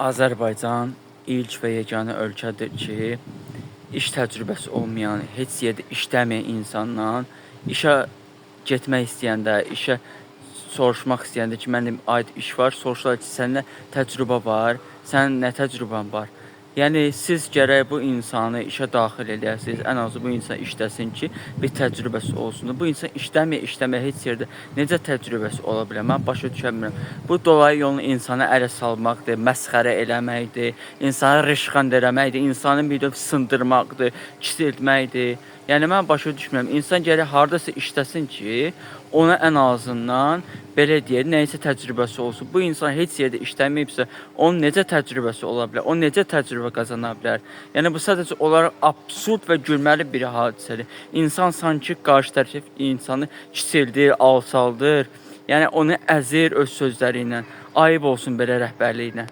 Azərbaycan ilk və yeganə ölkədir ki, iş təcrübəsi olmayan, heç yerdə işləməyən insandan işə getmək istəyəndə, işə soruşmaq istəyəndə ki, mənim aid iş var, soruşurlar ki, səndə təcrübə var, sənin nə təcrübən var? Yəni siz gərək bu insanı işə daxil eləyəsiniz. Ən azı bu insan işləsin ki, bir təcrübəsi olsun. Bu insan işləməyə, işləməyə heç yerdə necə təcrübəsi ola bilər? Mən başa düşə bilmirəm. Bu dolayı yolla insanı ələ salmaqdır, məsxərə eləməkdir, insanı rışxand eləməkdir, insanı bir növ sındırmaqdır, kiçiltməkdir. Yəni mən başa düşmürəm. İnsan gərək hardasa işləsin ki, ona ən azından belə deyək, nəyisə təcrübəsi olsun. Bu insan heç yerdə işləməyibsə, onun necə təcrübəsi ola bilər? O necə təcrübə qazana bilər? Yəni bu sadəcə olaraq absurd və gülməli bir hadisədir. İnsan sanki qarşı tərəf insanı kiçildir, alçaldır. Yəni onu əzir öz sözləri ilə. Ayıb olsun belə rəhbərliklə.